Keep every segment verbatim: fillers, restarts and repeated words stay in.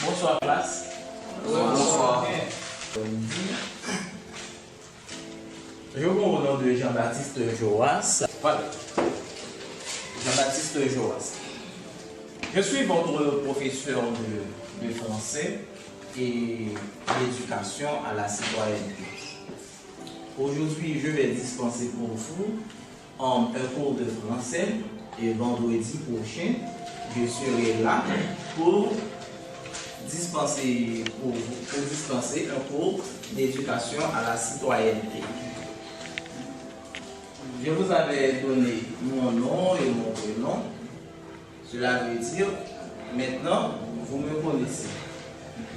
Bonsoir, classe. Bonsoir. Je vous au nom de Jean-Baptiste Joas. Voilà. Jean-Baptiste Joas. Je suis votre professeur de, de français et d'éducation à la citoyenneté. Aujourd'hui, je vais dispenser pour vous en un cours de français et vendredi prochain, je serai là pour dispenser, pour, pour dispenser un cours d'éducation à la citoyenneté. Je vous avais donné mon nom et mon prénom. Cela veut dire, maintenant, vous me connaissez.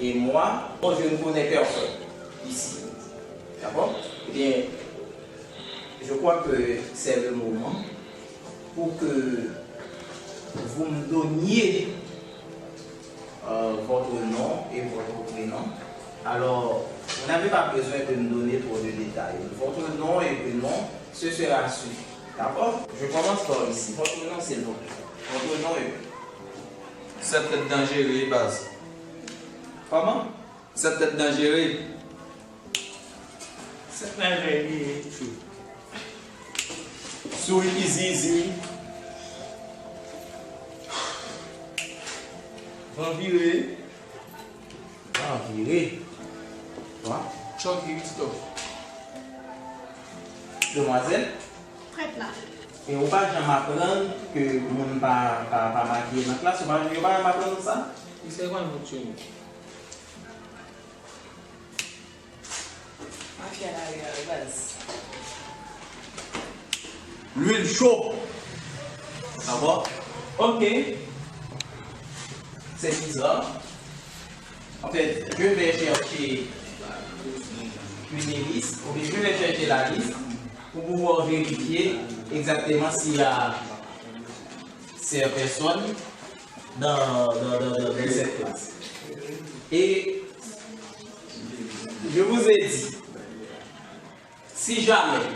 Et moi, bon, je ne connais personne ici. D'accord? Eh bien, je crois que c'est le moment pour que vous me donniez, euh, votre nom et votre prénom. Alors, vous n'avez pas besoin de me donner trop de détails. Votre nom et prénom, ce sera suffit. D'accord? Je commence par ici. Votre nom, s'il vous plaît. Votre nom et prénom. Sèt tèt danjere, baz. Kòman? Sèt tèt danjere. Sèt mèvèy li ye. Sou izi, izi, wi. Van vire. Van vire. Wa. Chòk li, Tito. Demwazèl. Prèt la. E ou pa janm aprann ke moun pa, pa, pa makiye nan klas, ou pa, yo pa janm aprann nou sa? Li se konn fonksyone. Mafya la reyèl, baz. Lwil cho. Sa bon? Ok. C'est bizarre. En fait, je vais chercher une liste, ou bien je vais chercher la liste pour pouvoir vérifier exactement s'il y a ces personnes dans, dans, dans, dans, dans cette classe. Et je vous ai dit, si jamais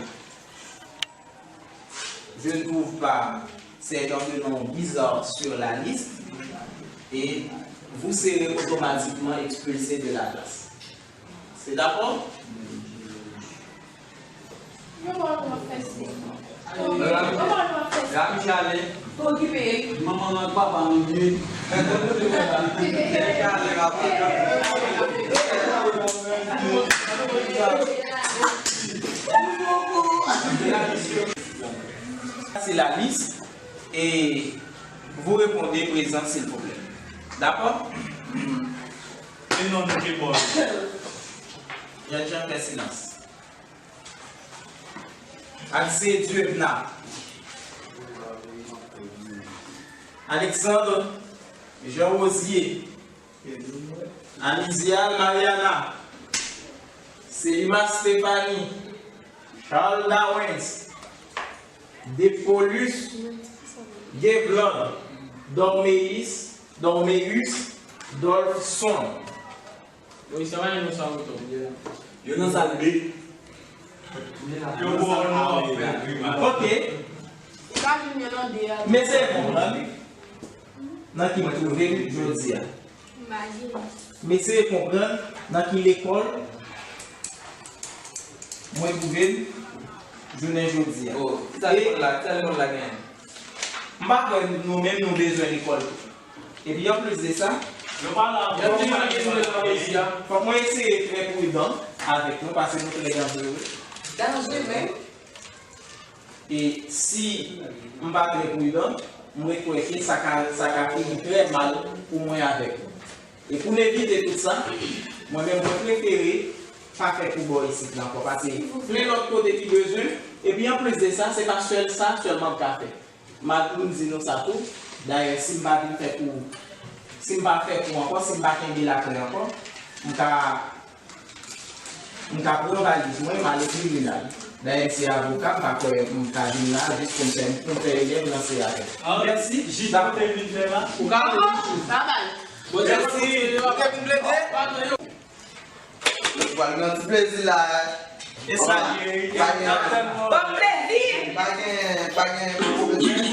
je ne trouve pas ces genres de noms bizarres sur la liste, et vous serez automatiquement expulsé de la classe. C'est d'accord? Yo ba w ap fè se. Yo ba w ap fè se. Rami chale. Okipe. Manman nan papa nou ye. C'est la liste et vous répondez présent, s'il vous plaît. D'accord? E non nou ke bò. Jèn jan fè silans. Alcé Dieuvenat. Alexandre Jean Rosier. Anizial Mariana. Selima Stéphanie. Charles Dawens. Depolus Guevland. Dormeus, Dormeus Dolfson. Wi, sa va, nou sa woto. Yo nan sal B. Yo bon, non. Ok. Ou ka vin melanje a. Mesye, konprann nan ki mwen twouve m jodi a. Imajine. Mesye, konprann nan ki lekòl mwen twouve m jounen jodi a. Oh, ki sa lekòl la, ki sa lekòl la genyen? M pa kwè nou menm nou bezwen lekòl tou. Epi anplis de sa, yo pa la pou yo pa gen sou letan mezi a. Fòk mwen eseye trè pridan avèk nou, paske nou trè danjere. Danje menm. E si m pa trè pridan, mwen kwè ke sa ka, sa ka fini trè mal pou mwen avèk nou. E pou n evite tout sa, mwen menm mwen prefere pa fè kou bò isit la ankò, paske plen lòt kote ki bezwen, epi anplis de sa, se pa sèl sa sèlman m ka fè. M ap, m di nou sa tou. Dayè, si m pa vin fè kou, si m pa fè kou ankò, si m pa kenbe lakle ankò, m ka, m ka pran valiz mwen, m ale tribinal. Dayè, m se avoka, m pa kwè m ka vin la jis pou m fè, pou m fè elèv nan se avè. Mèsi. Jis pou te vin fè la. Ou ka ale. Babay. Mèsi. Ou te vin plede? Nou pral gen yon ti plezi la. E sa, pa gen, pa gen, pa gen pwoblèm.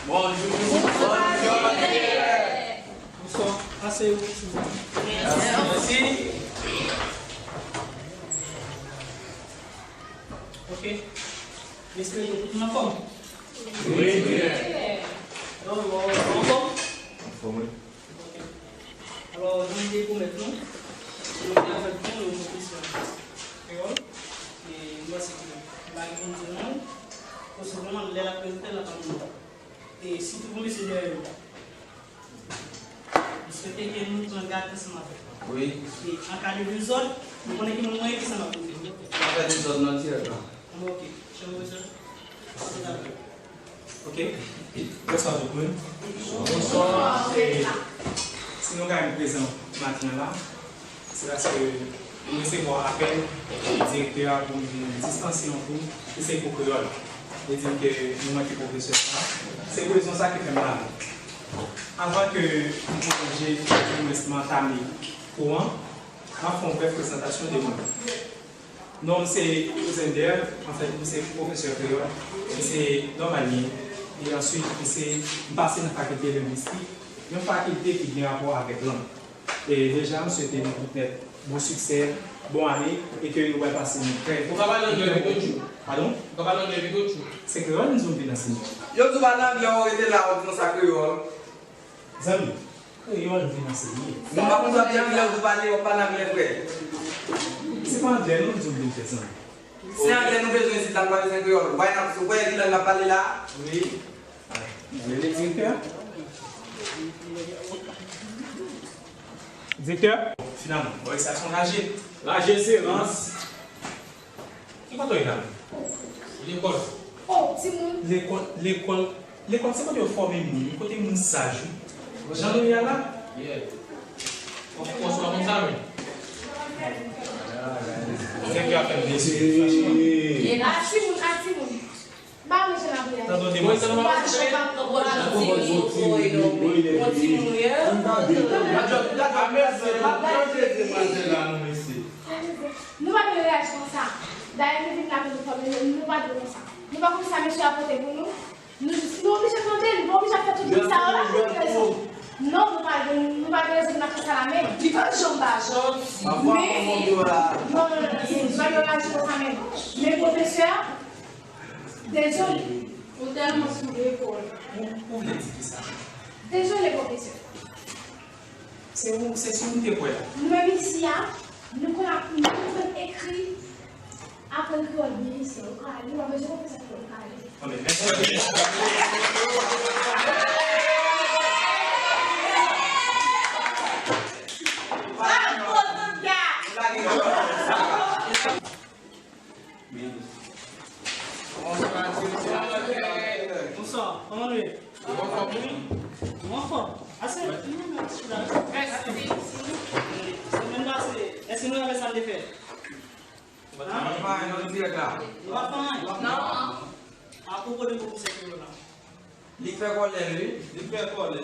Bonjou. Bonjou. Bonswa. Aseye w, silvouplè. Mèsi. Ok. Mesye, tout moun anfòm? Wi. Yo, yo, yo anfòm? Anfòm, wi. Ok. Alò, jan m te pwomèt nou, nou te avèk nou yon pwofesè kreyòl. E m panse ke m pa gen pou m di non, paske vrèman lè l ap prezante l, l ap ap non. E sitou pou mesye dèyè yo. M swete ke nou pran gad ansanm avèk nou. Wi. E an ka de dezòd, nou konnen ki moun mwen ye, ki sa m ap pote. Pa fè dezòd non, dirèk la. Ok, chè pwofesè. Ok. Bonswa tout moun. Bonswa. E, si nou ka menm prezan maten an la, se paske nou resevwa apèl direktè a pou nou distanse yon kou ki se kou kreyòl. Li di m ke nou manke pwofesè sa. Se pou rezon sa ki fè m la. Avan ke m pwolonje, di mwens m antame kou an, m ap fè yon brèf prezantasyon de mwen. Non m se Rosender, anfèt, m se pwofesè kreyòl, e se nòmal li ye. E answit, m se, m pase nan fakilte lengwistik, yon fakilte ki gen rapò avèk lang. E deja, m swete nou tout nèt bon siksè, bon ane, e ke nou wè pase nou trè. Ou ka pale anglè, Pikachu? Padon? Ou ka pale anglè, Pikachu? Se kreyòl m di w m vin ansenye. Yo di w pale anglè, ou rete la, ou di nou sa kreyòl. Zanmi, kreyòl m vin ansenye. Nou pa konn sa pale anglè, ou pale, w ap pale anglè, frè. Se pa anglè non m di w m vin fè, zanmi. Se anglè nou bezwen isit la, nou pa bezwen kreyòl. Why not? Ou wè ki lang n ap pale la? Wi. Mwen le direktè. Direktè? Finalman, bon, sa se yon raje. Raje se rans. Ki kote w ye la menm? Lekòl. Oh, timoun. Lekòl, lekòl, lekòl se kote yo fòme moun, kote moun saj wi. Jan nou ye a la? Yeah. Of course, pa konn sa menm. Direktè a fè m desi. A timoun, a timoun. M pa konn jan n ap reyaji. Tande w demanti. M pa konn jan n ap pran pòz yon timoun, yon timoun, yon timoun, yeah. Gad, gad, gad, mesye, m ap tande demwazèl la non, mesye. Nou pa dwe reyaji konsa. Dayè, nou vin la pou nou fòme, nou, nou pa dwe konsa. Nou pa konn sa mesye a pote pou nou. Nou, nou oblije tande l, nou pa oblije ap fè tout moun sa yo la pou nou rezon. Non, nou pa, nou pa gen rezon pou n ap fè sa la menm. Li pa janm pa janti. Men, non, non, non, non, nou pa dwe reyaji konsa menm. Men pwofesè a, dezole. Ou tèlman sou lekòl. Ou, ou vle di kisa? Dezole, pwofesè. Se ou, se sou ou m te kwè la. Nou menm isi a, nou konn ap, nou konn ekri, aprann kreyòl byen isi a. Ou ka ale, ou pa bezwen pwofesè kreyòl, ou ka ale. Anben, mèsi. Bravo, tout gad! Bonswa, kòman nou ye? Nou anfòm, wi. Nou anfòm. Ase, nou menm la, chita. Mèsi. Semèn pase, èske nou raple sa n te fè? An? Nou pa fè anyen. Non. Apwopo de pwofesè kreyòl la. Li fè kòlè l, wi. Li fè kòlè.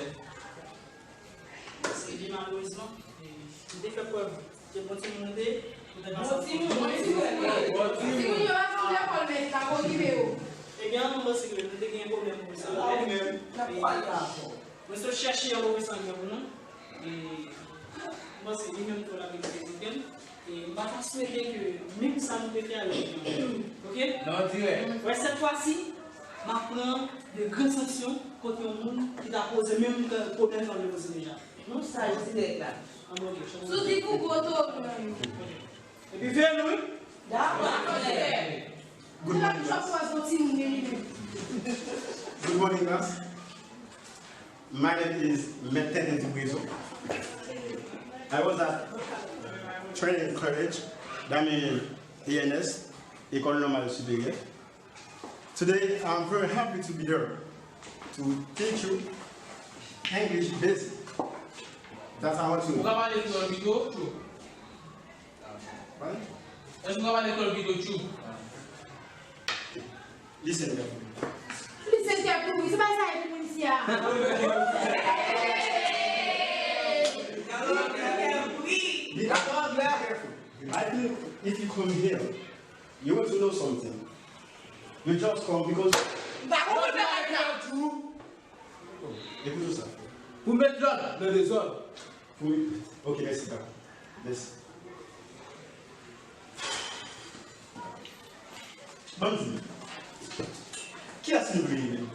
Se li, malerezman, e, m te fè prèv de bon timoun m te ye, poutèt sa. Bon timoun, bon timoun. Bon timoun. Timoun yo pa vin lekòl, mèt la, pa okipe yo. Ebyen, mwen panse ke nou te gen pwoblèm pou sa. Ou menm. N ap pale ankò. Mwen sot chèche yon pwofesè anglè pou nou. E, mwen panse li menm tou l ap reprezante m. E m pa ta swete ke menm sa nou te fè a yo fè ankò. Oke? Non, dirèk. Wè, sèt fwa si, m ap pran de gran sanksyon kont yon moun ki ta poze menm pwoblèm sa w te poze deja. Nou saj dirèk la. Souzi pou gwo toman yo. Epi veye nou, wi. Dakò. Good morning, class. Good morning, class. My name is Mèt Tenten Dibrezo. I was at Trinity College, I mean E N S, École Normale Supérieure. Today, I'm very happy to be there to teach you English basic. That's how I want to. Ou ka pale kreyòl pito, Tchou? What? Èske ou ka pale kreyòl pito, Tchou? Listen carefully. Listen carefully. Se pa sa pou moun isi a. Listen carefully. I think if you come here, you want to know something. You just come because. M pa konprann bagay sa. Ekoute sa. Pou met lòd nan dezòd. Pou, ok, mèsi, dakò. Mèsi. Ban m di nou. Kiyès nou vle ye menm?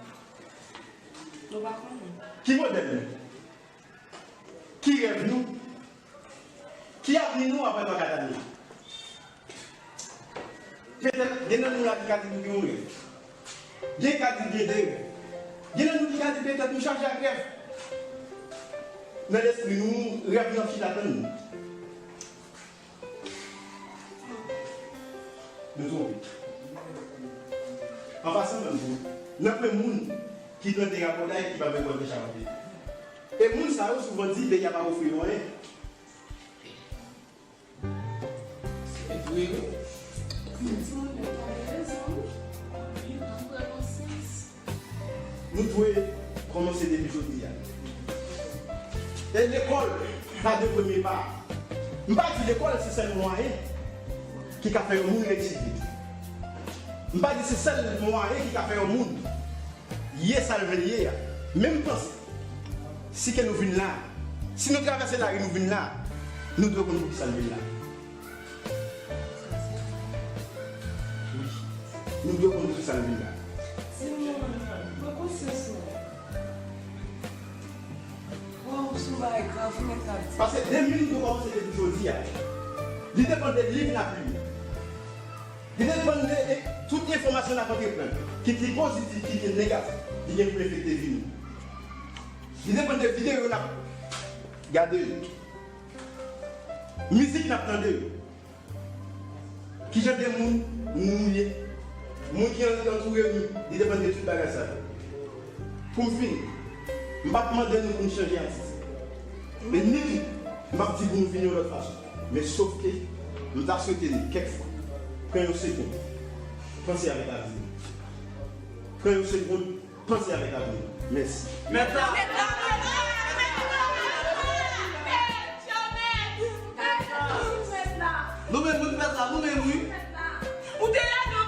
Nou pa konnen. Ki modèl nou? Ki rèv nou? Ki avni nou apre twa kat ane? Petèt, gen nan nou la ki ka di nou gen yon rèv. Gen ka di gen de rèv. Gen nan nou ki ka di petèt nou chaje ak rèv. Nan lespri nou, rèv nan fil atann nou. Nou twonpe. An pasan menm tou, nan pwen moun ki plante rabòday ki pa vle pwente chavante. E moun sa yo souvan di peyi a pa ofri yo anyen. Se vre, wi. Ou gen rezon, wi. Wi, ou pran konsyan. Nou dwe kòmanse depi jodi a. E lekòl pa de premye pa. M pa di lekòl se sèl mwayen ki ka fè yon moun reyisi. M pa di se sèl mwayen ki ka fè yon moun ye sa l vle ye a. Men m panse, si ke nou vin la, si nou travèse lari nou vin la, nou dwe konn poukisa nou vin la. Wi. Nou dwe konn poukisa nou vin la. Timoun, pran konsyans ou. Waw, sou bagay grav, ou mèt ap di. Paske de moun nou kòmanse depi jodi a. Li depann de liv n ap li. Li depann de, e, tout enfòmasyon n ap antreprann. Kit li pozitif, kit li negatif, li gen pou enfekte vi nou. Li depann de videyo n ap gade yo. Mizik n ap tande yo. Kijan de moun nou ye? Moun ki an-, antoure nou, li depann de tout bagay sa yo. Pou m fini, m p ap mande nou pou n chanje atitid. E ni tou, m p ap di pou nou vin yon lòt fason. Men sof ke, m ta swete nou, kèk fwa, pran yon segonn, panse avèk avni nou. Pran yon segonn, panse avèk avni nou. Mèsi. Mèt la. Nou menm, nou fè sa, nou menm, wi. Ou te la, non,